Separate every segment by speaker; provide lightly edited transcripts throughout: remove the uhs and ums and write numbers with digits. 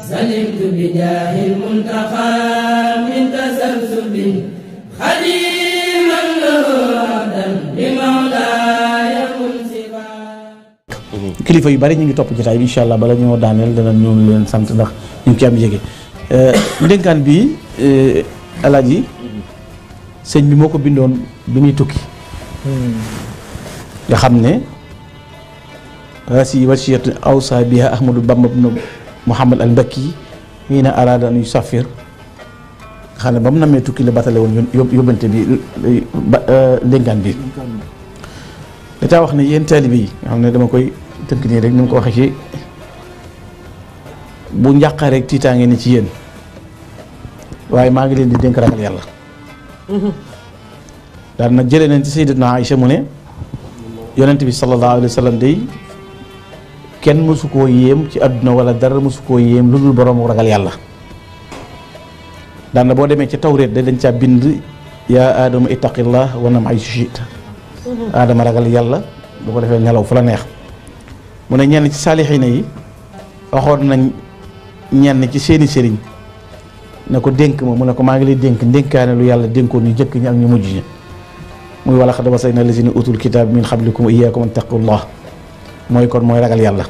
Speaker 1: سلمت بجاه المنتقى من تسلسل خديما له عبدا بمولاي منصفا.
Speaker 2: kilifa yu bari ñu ngi topp jotaay bi incha allah bala ñoo daaneel dana ñu leen sant ndax ñu ngi ci am yéege ndénkaan bi alaaji sëñ bi moo ko bindoon bi muy tukki nga xam ne rasi wasiyatu awsa biha ahmadou bamba ibn muhammad al mbakki mii na araada an yusafir nga xam ne ba mu namee tukki la batale woon yóbbante bi ndénkaan bi da caa wax ne yéen taalibe yi nga xam ne dama koy tënk nii rek ni mu ko waxee ci bu njàqare rek tiitaange ni ci yéen waaye maa ngi leen di dénk ragal yàlla daal nag jëlee nañ ci sayyidatuna Aïcha mu ne yonent bi sallallahu alayhi wa sallam day kenn mësu koo yéem ci àdduna wala dara mësu koo yéem lu dul boroomu ragal yàlla daan na boo demee ci tawreet dañ caa bind yaa aadama ittaqillah wa nam ay sushita aadama ragal yàlla bu ko defee nelaw fu la neex mu ne ñenn ci saalixiina yi waxoon nañ ñenn ci seeni sëriñ ne ko dénk ma mu ne ko maa ngi lay dénk ndénkaane lu yàlla dénkoon ñu jëkk ñi ak ñu mujj ñi muy wala xad wasayna lazina utul kitaab min xablikum wa iyyakum an taqullah mooy kon mooy ragal yàlla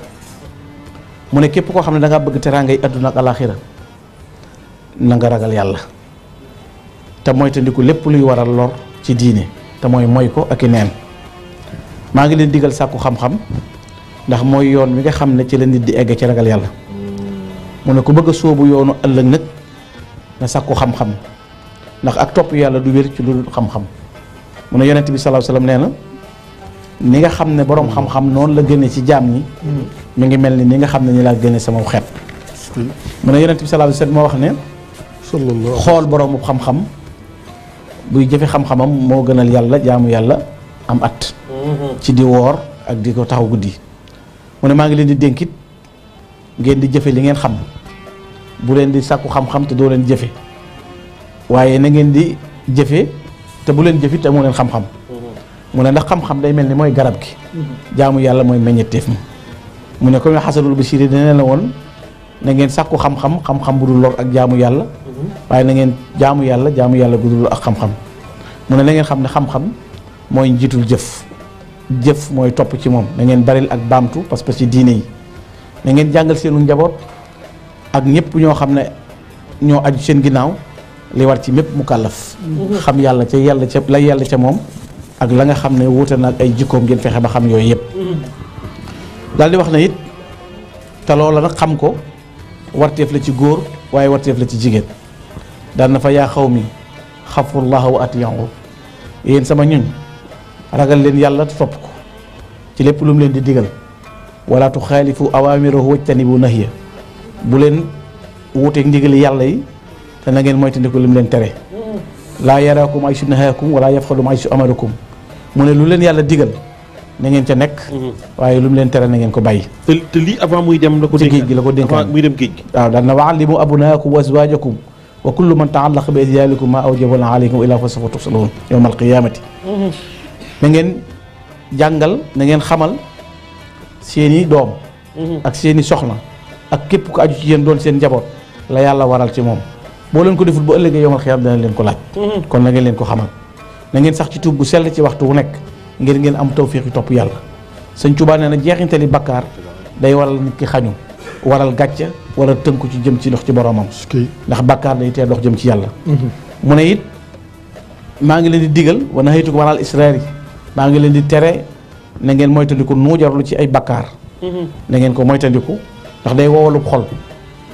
Speaker 2: mu ne képp koo xam ne da ngaa bëgg teraangay àdduna ak alaaxira na nga ragal yàlla te moytandiku lépp luy waral lor ci diine te mooy ko ak i neen maa ngi leen digal sàkku xam-xam ndax mooy yoon wi nga xam ne ci la nit di egg ci ragal yàlla mu ne ku bëgg a sóobu yoonu ëllëg nag na sàkku xam-xam ndax ak topp yàlla du wér ci lu dul xam-xam mu ne yonent bi sallallahu alayhi wasallam nee na ni nga xam ne boroom xam-xam noonu la gëne ci jaam ñi mi ngi mel ni nga xam ne ni laa gëne sama xeet mu ne yonent bi sallallahu alayhi wasallam moo wax ne xool boroomu xam-xam buy jëfe xam-xamam moo gënal yàlla jaamu yàlla am at ci di woor ak di ko taxaw guddi mu ne maa ngi leen di dénkit ngeen di jëfe li ngeen xam bu leen di sàkku xam-xam te doo leen jëfe waaye na ngeen di jëfe te bu leen jëfit te moo leen xam-xam mu ne ndax xam-xam day mel ni mooy garab gi jaamu yàlla mooy meññeteef ma mu ne comme xasanul bashiri dana la woon na ngeen sàkku xam-xam xam-xam bu dul lor ak jaamu yàlla waaye na ngeen jaamu yàlla bu dul ak xam-xam mu ne na ngeen xam ne xam-xam mooy njiitul jëf mooy topp ci moom na ngeen baril ak baamtu parce que ci diine yi na ngeen jàngal seenu njaboot ak ñëpp ñoo xam ne ñoo aju seen ginnaaw li war ci mépp mu kàllaf xam yàlla ca yàlla ca moom ak la nga xam ne wuute na ak ay jikkoom ngeen fexe ba xam yooyu yëpp daal di wax na it te loola nag xam ko warteef la ci góor waaye warteef la ci jigéen daan na fa yaa xaw mi xafullaha wa atiyahu yéen sama ñuñ ragal leen yàlla topp ko ci lépp lu mu leen di digal wala tu xaalifu awaamirahu wajtanibu nahya bu leen wuuteeg ndigali yàlla yi te na ngeen moytandiku li mu leen tere laa yaraakum ay su nahaakum wala yafxalum ay su amarakum mu ne lu leen yàlla digal na ngeen ca nekk waaye lu mu leen tere na ngeen ko bàyyi
Speaker 3: te lii avant muy dem la ko
Speaker 2: ci géej gi la ko dénkaan
Speaker 3: muy dem géej gi
Speaker 2: waaw daal na wa allimu abnaakum wa azwaajakum wa kullu man taallaqa bi azyaalikum maa awjaba alaykum illaa fa sawfa tus'aluun yawmal qiyaamati na ngeen jàngal na ngeen xamal seeni doom ak seeni soxna ak képp ko aju ci yéen doon seen njaboot la yàlla waral ci moom boo leen ko deful bu ëllëgee yawmal qiyaam dana leen ko laaj kon na ngeen leen ko xamal na ngeen sax ci tuub bu sell ci waxtu wu nekk ngir ngeen am tawfiq yi topp yàlla Sëñ Tuubaa nee na jeexintali bakkaar day waral nit ki xañu waral gàcce waral tënku ci jëm ci dox ci boromam ndax bakkaar day tee dox jëm ci yàlla mu ne it maa ngi leen di digal wa nahaytukum anil israari maa ngi leen di tere na ngeen moytandiku nuujarlu ci ay bakkaar na ngeen ko moytandiku ndax day wowalub xol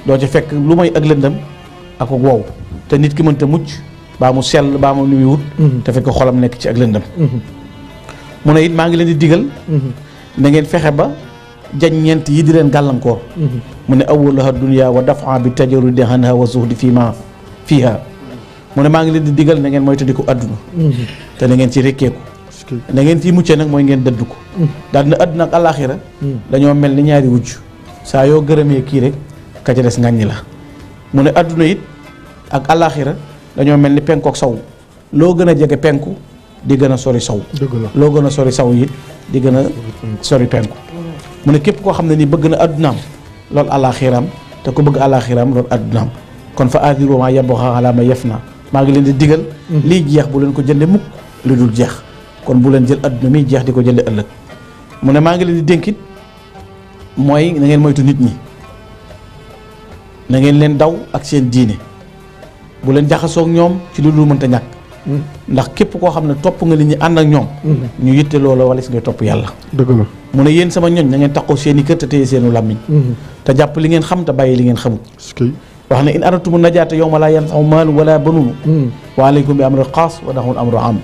Speaker 2: doo ci fekk lu may ak lëndëm ak wow te nit ki mënta mucc baa mu sell baa mu nuy wut te fekk xolam nekk ci ak lëndëm mu ne it maa ngi leen di digal na ngeen fexe ba jañ ñeent yi di leen gàllankoor mu ne awwaluha dunya wa dafa bi tajarudi anha wa zuhdi fiha mu ne maa ngi leen di digal na ngeen moytandiku àdduna te na ngeen ci rekkeeku na ngeen ciy muccee nag mooy ngeen dëddu ko daal na àdduna ak alaaxira dañoo mel ni ñaari wujj saa yoo gërëmee kii rek ka ca des ngàññi la mu ne àdduna it ak alaaxira dañoo mel ni penku ak saw loo gën a jege penku di gën a sori saw loo gën a sori saw it di gën a sori penku mu ne képp koo xam ne ni bëgg na àddunaam loolu alaaxiraam te ku bëgg àlaxiraam loolu addunaam kon fa aadiru ma yabqa ala ma yafna maa ngi leen di digal lii jeex bu leen ko jënde mukk lu dul jeex kon bu leen jël adduna mi jeex di ko jënde ëllëg mu ne maa ngi leen di dénkit mooy na ngeen moytu nit ñi na ngeen leen daw ak seen diine bu leen jaxasoog ñoom ci lu dul mënta ñàkk ndax képp koo xam ne topp nga nit ñi ànd ak ñoom ñu yitte loola wala si ngay topp yàlla
Speaker 3: dëgg la
Speaker 2: mu ne yéen sama ñoñ na ngeen taxaw seen i kër te téye seenu làmmiñ te jàpp li ngeen xam te bàyyi li ngeen xamul wax ne in aratumu najaata yawma laa yanfa'u maalun wala banuun wa alaykum bi amri xaas wa naxul amru am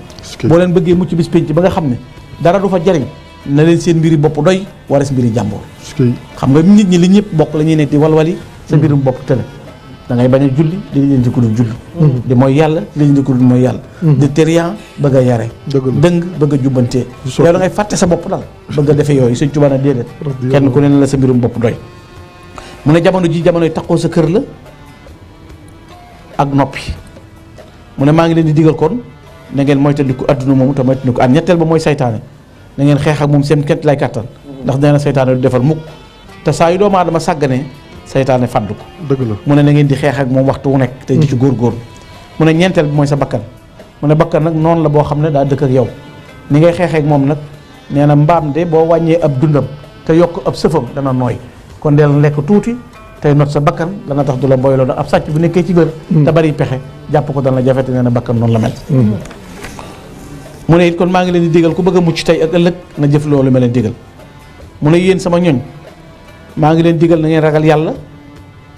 Speaker 2: boo leen bëggee mucc bis pénc ba nga xam ne dara du fa jariñ na leen seen mbiri bopp doy wala si mbiri jàmbur xam nga nit ñi li ñëpp bokk la ñuy nekk di walwali sa mbirum bopp tële da ngay bañ a julli di leen di ko dul julli di mooy yàlla di leen di ko dul mooy yàlla di térian bëgg a yare dëng bëgg a jubbantee yow da ngay fàtte sa bopp dal bëgg a defe yooyu Sëñ Tuubaa na déedéet kenn ku ne la sa mbirum bopp doy mu ne jamono ji jamonoy taxoo sa kër la ak noppi mu ne maa ngi leen di digal kon na ngeen moytandiku adduna moomu te moytandiku an ñetteel ba mooy saytaane na ngeen xeex ak moom seen kent lay kàttan ndax nee na saytaane du defal mukk te saa yu doomu aadama sàgganee saytaane fàddu ko
Speaker 3: dëgg la
Speaker 2: mu ne na ngeen di xeex ak moom waxtu wu nekk te di ci góorgóorlu mu ne ñeenteel bi mooy sa bakkan mu ne bakkan nag noonu la boo xam ne daa dëkk ak yow ni ngay xeexee ak moom nag nee na mbaam de boo wàññee ab dundam te yokk ab sëfam dana nooy kon deel lekk tuuti tey not sa bakkan dana tax du la mboyloo ndax ab sàcc bu nekkee ci bër te bari pexe jàpp ko dana jafete nee na bakkan noonu la mel mu ne it kon maa ngi leen di digal ku bëgg a mucc tey ak ëllëg na jëf loolu ma leen digal mu ne yéen sama ñoñ maa ngi leen digal na ngeen ragal yàlla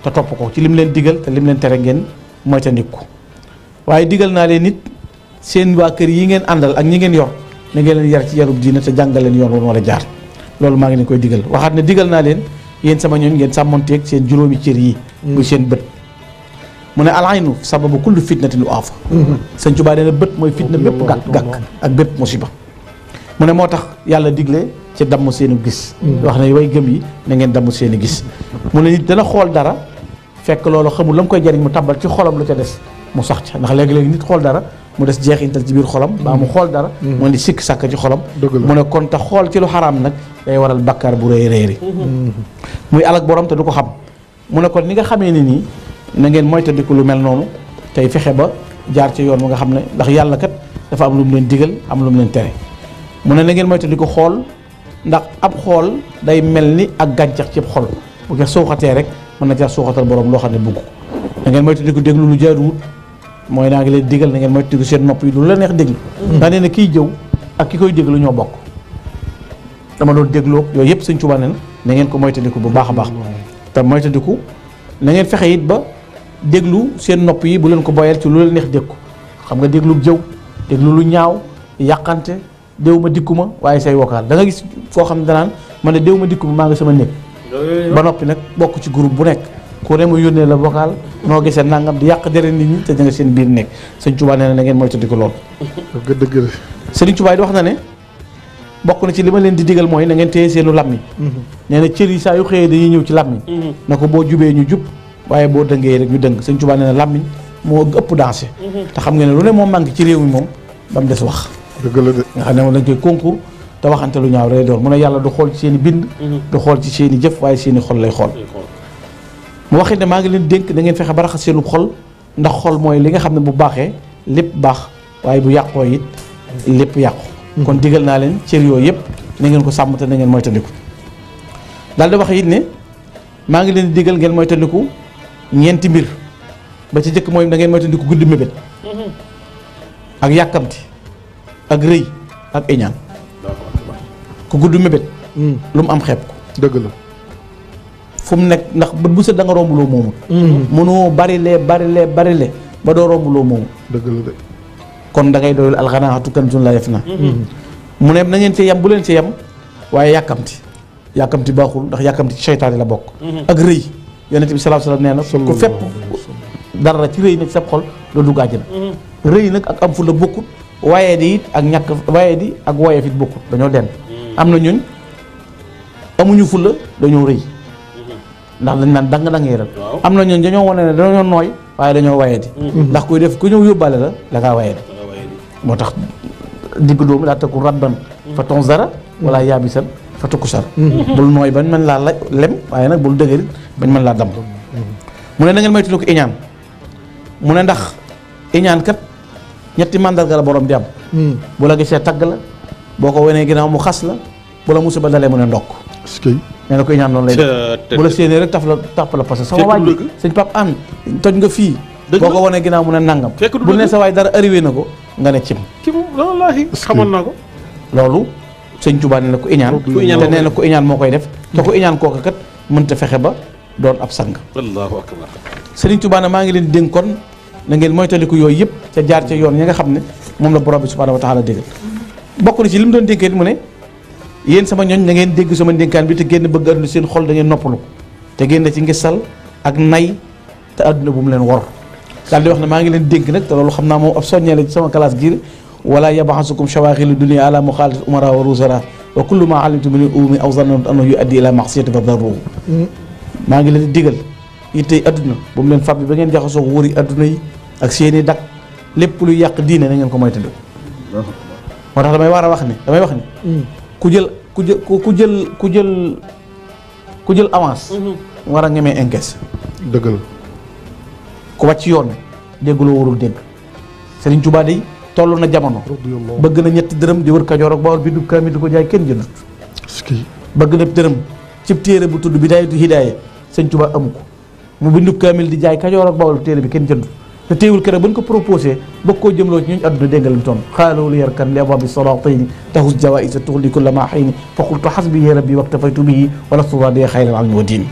Speaker 2: te topp ko ci lim leen digal te lim leen tere ngeen moytandiku ko waaye digal naa leen nit seen waa kër yi ngeen àndal ak ñi ngeen yor na ngeen leen yar ci yarub diina te jàngal leen yoon woon war a jaar loolu maa ngi leen koy digal waxaat ne digal naa leen yéen sama ñooñ ngeen sàmmonteeg seen juróomi cër yi muy seen bët mu ne alaynu sababu kullu fitnatin lu aafa Sëñ Tuubaa nee na bët mooy fitna bépp gàkk-gàkk ak bépp musiba mu ne moo tax yàlla digle ci damm seeni gis wax ne way gëm yi na ngeen damm seeni gis mu ne nit dana xool dara fekk loolu xamul la mu koy jariñ mu tàbbal ci xolam la ca des mu sax ca ndax léegi-léegi nit xool dara mu des jeexintal ci biir xolam baa mu xool dara mu di sikk sàkk ci xolam mu ne kon te xool ci lu xaraam nag day waral bakkaar bu rëy rëy muy alak borom te du ko xam mu ne kon ni nga xamee ne nii na ngeen moytandiku lu mel noonu tey fexe ba jaar ci yoon mu nga xam ne ndax yàlla kat dafa am lu mu leen digal am lu mu leen tere mu ne na ngeen moytandiku xool ndax ab xool day mel ni ak gàncax ci xol bu ko suuxatee rek mën na ca suuxatal borom loo xam ne bugg na ngeen moytandiku déglu lu jaaduwut mooy naa ngi leen digal na ngeen moytandiku seen nopp yi lu la neex déglu ndax nee na kiy jëw ak ki koy déglu ñoo bokk dama doon dégloo yooyu yëpp Sëñ Tuubaa ne na ngeen ko moytandiku bu baax a baax te moytandiku na ngeen fexe it ba déglu seen nopp yi bu leen ko boyal ci lu leen neex dégg ko xam nga déglu jëw déglu lu ñaaw yàqante déw ma dikku ma waaye say vocal da nga gis foo xam ne danaan man ne déw ma dikku ma maa ngi sama néeg ba noppi nag bokk ci groupe bu nekk ku ne mu yónnee la vocal noo gisee nangam di yàq dere nit ñi te da nga seen biir nekk Sëñ Tuubaa nee na ngeen moytandiku lool
Speaker 3: dëgg
Speaker 2: Sëriñ Tuubaa di wax na ne bokk na ci li ma leen di digal mooy na ngeen téye seenu làmmiñ nee na cër yi saa yu xëyee dañuy ñëw ci làmmiñ na ko boo jubee ñu jub waaye boo dëngee rek ñu dëng Sëñ Tuubaa nee na làmmiñ moo ëpp dansé te xam nga ne lu ne moom manqué ci réew mi moom ba mu des wax
Speaker 3: dëgg la de
Speaker 2: nga xam ne moom dañ koy concours te waxante lu ñaaw rek doon mu ne yàlla du xool ci seen i bind du xool ci seen i jëf waaye seen i xol lay xool mu waxit ne maa ngi leen dénk da ngeen fexe ba raxas seenu xol ndax xol mooy li nga xam ne bu baaxee lépp baax waaye bu yàqoo it lépp yàqu kon digal naa leen cër yooyu yëpp na ngeen ko sàmm te na ngeen moytandiku daal di wax it ne maa ngi leen di digal ngeen moytandiku ñeenti mbir ba ci jëkk mooy da ngeen moytandiku guddi mébét ak yàkkamti ak rëy ak iñaan ku gudd mébét lu mu am xeeb ko
Speaker 3: dëgg la
Speaker 2: fu mu nekk ndax bët bu set da nga romb loo moomul mënoo barile ba doo romb loo moomul
Speaker 3: dëgg la de
Speaker 2: kon da ngay doyul alxanaatu kanzun laa yafnaa mu ne na ngeen ci yem bu leen ci yem waaye yàkkamti baaxul ndax yàkkamti ci seytaane la bokk ak rëy yonent bi sallallahu alayhi wasallam nee na ku fépp dara ci rëy nag sa xol doo dugg àjjana rëy nag ak am fu la bokkut waaye di it ak ñàkk waaye di ak woyeef it bokkut dañoo den am na ñun amuñu fulla dañoo rëy ndax dañ naan danga yeeral am na ñun dañoo wane ne dañoo nooy waaye dañoo waye di ndax kuy def ku ñëw yóbbaale la da ngaa waye di moo tax digg doomu daa takku radban fa tonzara wala yaabisan fa tukkusar bul nooy bañ mën laa lem waaye nag bul dëgërit bañ mën laa damm mu ne na ngeen moytu ko iñaan mu ne ndax iñaan kat ñetti mandarga la borom di am bu la gisee tagg la boo ko wenee ginnaaw mu xas la bu la musiba dalee mu ne ndokk nee na ko iñaan noonu lay def bu la séenee rek taf la parce que sama waaj sëñ Pape An toj nga fii boo ko wanee ginnaaw mu ne nangam bu ne sa waay dara arrivé na ko nga ne cim
Speaker 4: wallaahi xamoon naa ko
Speaker 2: loolu sëñ Tuubaa nee na ko iñaan te nee na ko iñaan moo koy def te ko iñaan kooku kat mënta fexe ba doon ab sang
Speaker 4: allahu akbar
Speaker 2: sëriñ Tuubaa ne maa ngi leen dénk kon na ngeen moytandiku yooyu yëpp ca jaar ca yoon ñi nga xam ne moom la borom bi subhaanahu wa taala déggal bokk na ci li mu doon dénkee mu ne yéen sama ñooñ na ngeen dégg sama dénkaan bi te génn bëgg àdduna seen xol da ngeen noppalu te génn ci ngisal ak nay te àdduna bu mu leen wor daal di wax ne maa ngi leen dénk nag te loolu xam naa moom ab soññee la ci sama classe gii wala yabaxasukum shawaaxilu dunia ala muxaalati umara wa rusara wa kullu ma alimtu min umi aw zanantu annahu yuaddi ila maxsiyati fa darruhu maa ngi leen di digal yittey adduna bu mu leen fab bi ba ngeen jaxasoo wóori adduna yi ak seeni dak lépp luy yàq diine na ngeen ko moytandiku moo tax damay wax ni ku jël avance war a ngemee encaisse
Speaker 3: dëgg la
Speaker 2: ku wàcc yoon dégguloo warul dégg Sëriñ Tuubaa day toll na jamono bëgg na ñetti dërëm di wër Kajoor ak Bawol bi du kaamil di ko jaay kenn jëndut bëgg na dërëm cib téere bu tudd Bidaayatu Hidaaya Sëriñ Tuubaa amu ko mu bindu kaamil di jaay Kajoor ak Bawol téere bi kenn jëndut te téewul keroog ba ñu ko proposé bëgg koo jëmloo ci ñooñu àdduna déggal ton xaalawu li yarkan li abwaabi salaatayni tahus jawaïsa tuxli kulla ma xayni fa qultu xasbi rabbi waktafaytu bihi wala sudaadee xayral almi wa diini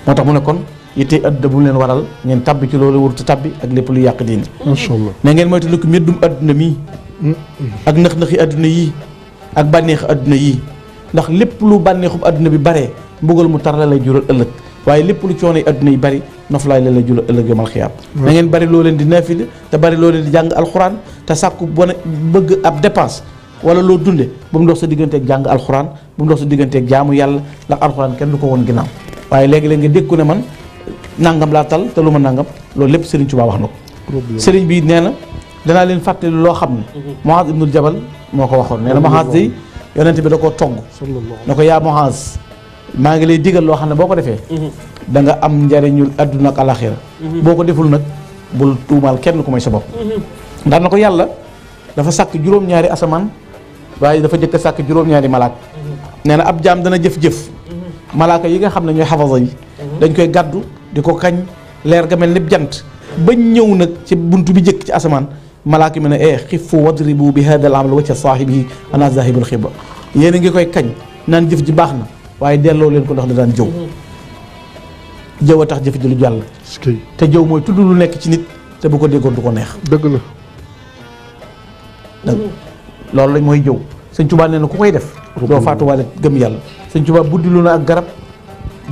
Speaker 2: moo tax mu ne kon yittey àdduna bu leen waral ngeen tabbi ci loolu warut a tabbi ak lépp lu yàq diine
Speaker 3: macha allah
Speaker 2: na ngeen moytu lu ko méddum àdduna mii ak nëx-nëxi àdduna yii ak bànneexi àdduna yii ndax lépp lu bànneexub àdduna bi baree mbugal mu tar la lay jural ëllëg waaye lépp lu coono yi àdduna yi bari noflaay la lay jural ëllëg yomal xiyaam na ngeen bari loo leen di naafile te bari loo leen di jàng alxuraan te sàkku bone bëgg ab dépense wala loo dunde bu mu dox sa digganteeg jàng alxuraan bu mu dox sa digganteeg jaamu yàlla ndax alxuraan kenn du ko woon ginnaaw waaye léegi-léeg nga dékku ne man nangam laa tal te lu ma nangam loolu lépp Serigne Touba wax na ko Serigne bi nee na danaa leen fàttali loo xam ne Muaz ibnul Jabal moo ko waxoon nee na Muaz day yonent bi da koo togg na ko yaa Muaz maa ngi lay digal loo xam ne boo ko defee da nga am njariñul adduna ak alaxira boo ko deful nag bul tuumaal kenn ku may sa bopp ndax na ko yàlla dafa sàkk juróom-ñaari asamaan waaye dafa jëkk a sàkk juróom-ñaari malaaka nee na ab jaam dana jëf-jëf malaaka yi nga xam ne ñooy xafasa yi dañ koy gàddu di ko kañ leer ga mel ni jant bañ ñëw nag ci buntu bi jëkk ci asamaan malaaka mi ne xifu wadribu bi hada al amal wacca saahibihi ana zahibul xiba yéen a ngi koy kañ naan jëf ji baax na waaye delloo leen ko ndax da daan jëw jëw a tax jëf ji lu jàll te jëw mooy tudd lu nekk ci nit te bu ko déggoon du ko neex
Speaker 3: dëgg la
Speaker 2: loolu lañ mooy jëw Sëñ Tuubaa nee na ku koy def doo faatuwaale gëm yàlla Sëñ Tuubaa buddilu na ak garab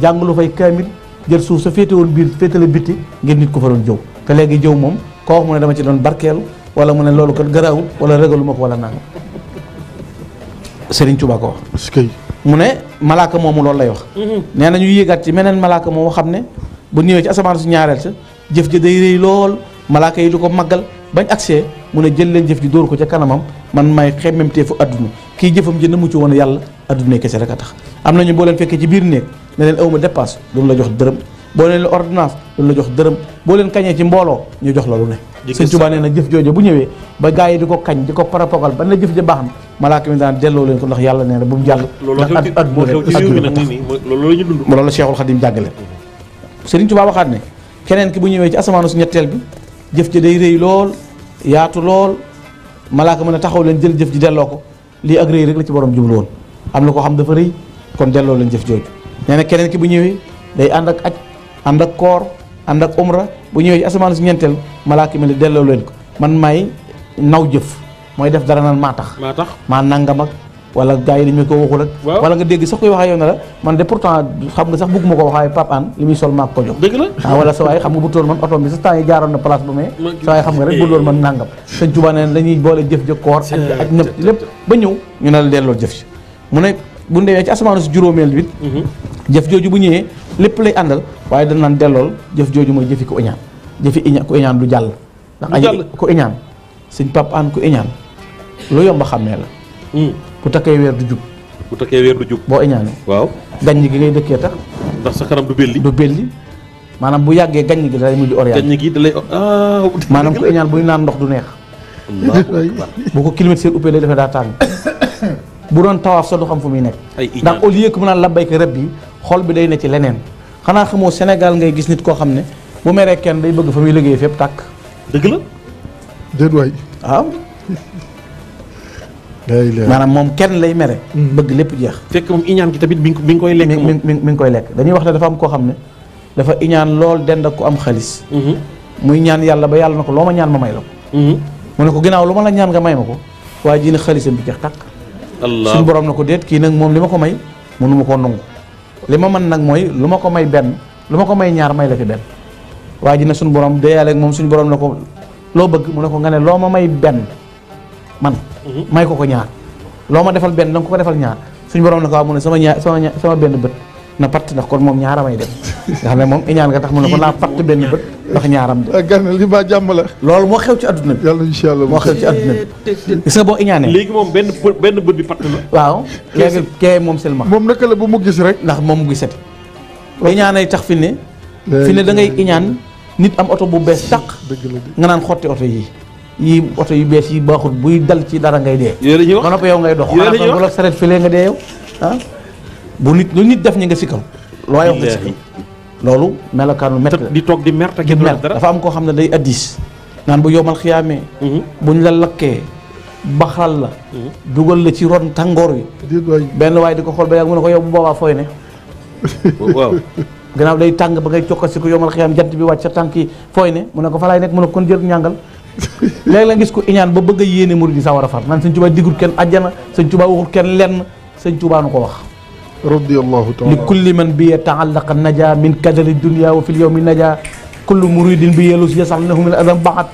Speaker 2: jàng lu fay kaamil jël suuf sa féete woon biir féetale bitti ngir nit ko fa doon jëw te léegi jëw moom koo wax mu ne dama ci doon barkeelu wala mu ne loolu kat garaawul wala régalu ma ko wala nanga Sëriñ Tuubaa ko wax mu ne malaaka moomu loolu lay wax nee na ñu yéegaat ci meneen malaaka moomu xam ne bu ñëwee ci asamaan su ñaareel sa jëf ji day rëy lool malaaka yi du ko màggal bañ agsee mu ne jël leen jëf ji dóor ko ca kanamam man may xemmemteefu adduna kii jëfam ji na mucc woon yàlla adduna kese rek a tax am nañu boo leen fekkee ci biir néeg ne leen awma dépasse duñu la jox dërëm boo leen ordonnance duñu la jox dërëm boo leen kañee ci mbooloo ñu jox la lu ne Sëñ Tuubaa nee na jëf jooju bu ñëwee ba gaa yi di ko kañ di ko parapogal ba ne jëf ji baax na malaaka mi daan delloo leen ko ndax yàlla nee na bu mu jàll ndax adduna loolu la Cheikhul Khadim jàggale Sëriñ Tuubaa waxaat ne keneen ki bu ñëwee ci asamaanu su ñetteel bi jëf ji day rëy lool yaatu lool malaaka mën a taxaw leen jël jëf ji delloo ko lii ak rëy rek la ci borom jublu woon am na ko xam dafa rëy kon delloo leen jëf jooju nee na keneen ki bu ñëwee day ànd ak aj ànd ak koor ànd ak umra bu ñëwee ci asamaan su ñeenteel malaaka mi ne delloo leen ko man may naw jëf mooy def dara naan maa tax maa nangam ak wala gars yi dañ ma ko waxul ak wala nga dégg sax koy waxee yow ne la man de pourtant xam nga sax bëgguma ko wax waaye Pape An li muy sol maa ko jox
Speaker 4: dëgg la
Speaker 2: wala sa waay xam nga bu tóor man oto bi sa temps yi jaaroon na place ba mais sa waay xam nga rek bu loolu man nangam Sëñ Tuubaa ne dañuy boole jëf jëf koor ak ñëpp lépp ba ñëw ñu ne la delloo jëf si mu ne bu ndewee ci asamaan si juróomeel bi jëf jooju bu ñëwee lépp lay àndal waaye dañ naan dellool jëf jooju mooy jëfi ko iñaan jëfi iñaan ku iñaan du jàll ndax añ ku iñaan Sëñ Pape An ku iñaan lu yomb a xàmmee la bu takkee weer du jub boo iñaanee
Speaker 4: waaw
Speaker 2: gaññ gi ngay dëkkee tax
Speaker 4: ndax sa kanam du belli
Speaker 2: maanaam bu yàggee gaññ gi dalay mujj orienté.
Speaker 4: gaññ gi dalay
Speaker 2: maanaam ku iñaan buy naan ndox du neex. bu ko climatiseur uppee lay defee daa tàng. bu doon tawaaf sax du xam fu muy nekk. ndax au lieu que mu naan labbayka rabbi xol bi day ne ci leneen. xanaa xamoo Sénégal ngay gis nit koo xam ne bu meree kenn day bëgg fa muy liggéey fépp tàkk.
Speaker 4: dëgg la.
Speaker 3: déet waay.
Speaker 2: waaw. maanaam moom kenn lay mere. bëgg lépp jeex.
Speaker 4: fekk moom iñaan gi tamit mi ngi koy lekk.
Speaker 2: mi ngi koy lekk dañuy wax ne dafa am koo xam ne dafa iñaan lool dend ak ku am xaalis. muy ñaan yàlla ba yàlla na ko loo ma ñaan ma may la ko. mu ne ko ginnaaw lu ma la ñaan nga may ma ko waaye ji ne xaalisam bi jeex tàkk.
Speaker 4: Allah
Speaker 2: suñu borom na ko déet kii nag moom li ma ko may mënu ma koo nangu. li ma mën nag mooy lu ma ko may benn lu ma ko may ñaar may la fi benn waa ji ne suñu borom de yàlla ak moom suñu borom na ko loo bëgg mu ne ko nga ne loo ma may benn man may ko ñaar loo ma defal benn danga ko defal ñaar suñu borom na ko waaw mu ne sama benn bët na patt ndax kon moom ñaara may dem nga xam ne moom iñaan nga tax mu ne ko naa patt benn bët ndax ñaaram de
Speaker 3: gànna li ba jàmm la
Speaker 2: loolu moo xew ci adduna bi
Speaker 3: yàlla incha allah
Speaker 2: moo xew ci adduna bi gis nga boo iñaanee
Speaker 4: léegi moom benn bët bi patt la
Speaker 2: waaw léegi kee moom seulement
Speaker 3: moom naka la bu mu gis rek
Speaker 2: ndax moom mu gisati iñaanay tax fi ne da ngay iñaan nit am oto bu bees tàq nga naan xotti oto yii oto yu bees yi baaxul buy dal ci dara ngay dee ba noppi yow ngay dox xanaa bu la saret fi lee nga dee yow bu nit lu nit def ñi nga si kaw looy wax nga si kaw loolu melokaanu mett
Speaker 4: di toog di mer te
Speaker 2: di mer dafa am koo xam ne day addis naan bu yomal xiyaamee buñ la lakkee baxal la dugal la ci ron tàngoor wi benn waaye di ko xool ba yàgg mu ne ko yow bu boobaa fooy ne
Speaker 4: waaw
Speaker 2: gannaaw day tàng ba ngay cokkasi ko yomal xiyaam jant bi wàcc sa tànk yi fooy ne mu ne ko fa laay nekk mu ne ko kon jël ñàngal léegi la gis ko iñaan ba bëgg a yéene murid yi sa war a far naan sëñ Tuubaa digul kenn ajjana sëñ Tuubaa waxul kenn lenn sëñ Tuubaa nu ko wax
Speaker 3: radiyallahu taala
Speaker 2: li kulli man bi ta'allaqa naja min kadari dunya wa fil yawmi naja kullu muridin bi yelus yasal nahu min adam baxat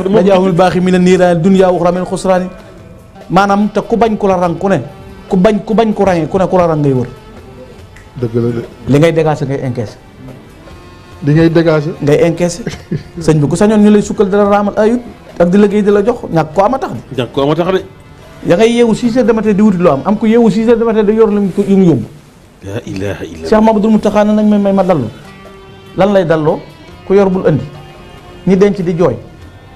Speaker 2: najaahul baaxi min niiraan dunya wa uxra min xusraani maanaam te ku bañ ku la rang ku ne ku bañ ku range ku ne ku la rang ngay wër
Speaker 3: dëgg la de
Speaker 2: li ngay dégager ngay encaisser
Speaker 3: li ngay dégager
Speaker 2: ngay encaisser sëñ bi ku sañoon ñu lay sukkal dala raamal ayut ak di liggéey di la jox ñàkk ko ama tax de
Speaker 4: ñàkk ko ama tax de
Speaker 2: ya ngay yeewu 6 heures du matin di wuti loo am ku yeewu 6 heures du matin da yor lu mu yóbbu
Speaker 4: la ilaha illa
Speaker 2: Cheikh Mamadou Mountakha nañ may ma dallu lan lay dalloo ku yor bul andi ñi denc di jooy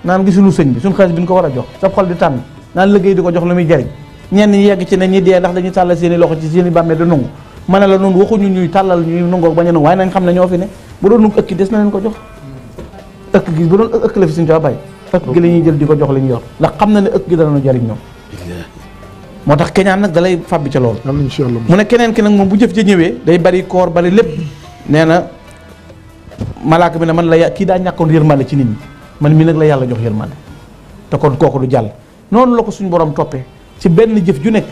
Speaker 2: naan gisulu sëñ bi suñ xaalis bi ñu ko war a jox sa xol di tànn naan liggéey di ko jox lu muy jariñ ñenn ñi yegg ci ne ñi dee ndax dañuy tàllal seen i loxo ci seen i bàmmee da nungu ma ne la noonu waxuñu ñuy tàllal ñuy nungoo bañ a nungu waaye nañ xam ne ñoo fi ne bu doon nungu ëkki des na leen ko jox ëkk gi bu doon ëkk la fi suñu coo bay ëkk gi la ñuy jël di ko jox li ñu yor ndax xam na ne ëkk gi danañu jariñ ñoom moo tax keñaan nag dalay fàbbi ca loolu mu ne keneen ki nag moom bu jëf ja ñëwee day bari koor bari lépp nee na malaaka bi ne man la kii daa ñàkkoon yërmande ci nit ñi man mii nag la yàlla jox yërmande te kon kooku du jàll noonu la ko suñu borom toppee ci benn jëf ju nekk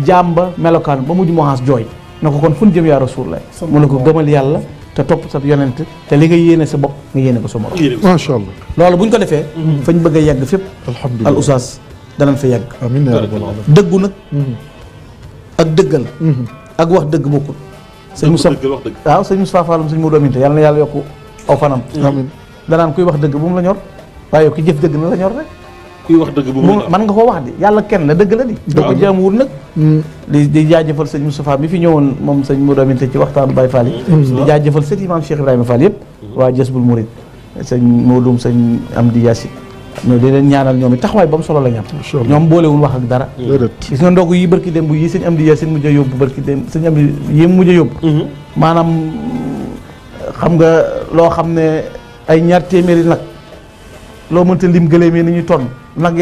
Speaker 2: jaam ba melokaan ba mujj mohaas jooy na ko kon fu ñu jëm yaa Rasulullah mu ne ko gëmal yàlla te topp sa yonent te li nga yéene sa bopp nga yéene ko sa morom
Speaker 3: macha allah
Speaker 2: loolu bu ñu ko defee fañ bëgg a yegg fépp
Speaker 3: alhamdulilah
Speaker 2: al oustaz danañ fa yegg
Speaker 3: amiin yaa rabbal aalamiin
Speaker 2: dëggu nag ak dëggal ak wax dëgg bokkul sëñ Moussa waaw sëñ Moussa Fallam sëñ Modou Aminta yàlla na yàlla yokku aw fanam
Speaker 3: amiin
Speaker 2: danaan kuy wax dëgg bu mu la ñor waaye yow ki jëf dëgg na la ñor rek
Speaker 4: kuy wax dëgg bu mu
Speaker 2: man nga ko wax di yàlla kenn la dëgg la di da ko jaamuwul nag di jaajëfal sëñ Moustapha mi fi ñëwoon moom sëñ Modou Aminta ci waxtaanu Baye Fall yi di jaajëfal sët Imam Cheikh Ibrahima Fall yëpp waa Jazbul Murid sëñ Modou sëñ Amdi Yassi ñoo di leen ñaanal ñoom it taxawaay ba mu solo la ñam ñoom boolewul wax ak dara gis nga ndogu yi barki dem bu yi sëñ Amdi Yassi mujj a yóbbu barki dem sëñ Amdi yi mujj a yóbbu maanaam xam nga loo xam ne ay ñaar téeméeri nag loo mënta lim gëléem yi ni ñuy tonn nag